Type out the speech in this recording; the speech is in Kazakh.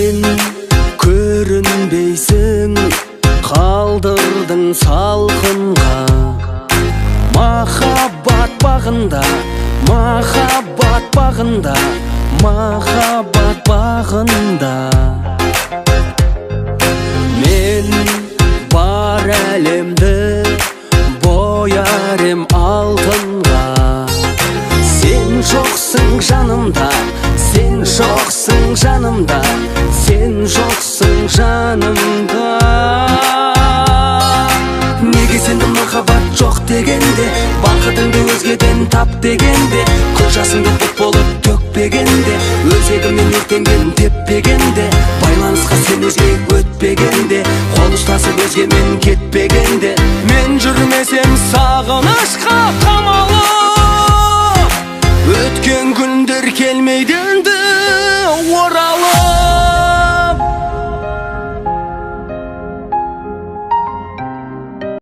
Сен көрінбейсің, қалдырдың салқынға. Махаббат бағында, махаббат бағында, махаббат бағында. Мен бар әлемді бояр ем алтынға. Сен жоқсың жанымда, сен жоқсың жанымда, сен жоқсың жанымда. Неге сендім махаббат жоқ дегенде, бақытыңды өзгеден тап дегенде, көз жасыңды бұлт болып төкпегенде, өзегімнен өртенген теппегенде, байланысқа сен өзге өтпегенде, қол ұстасып өзгемен кетпегенде, мен жүрмесем сағынышқа қамалып, өткен күндер келмейді енді оралып.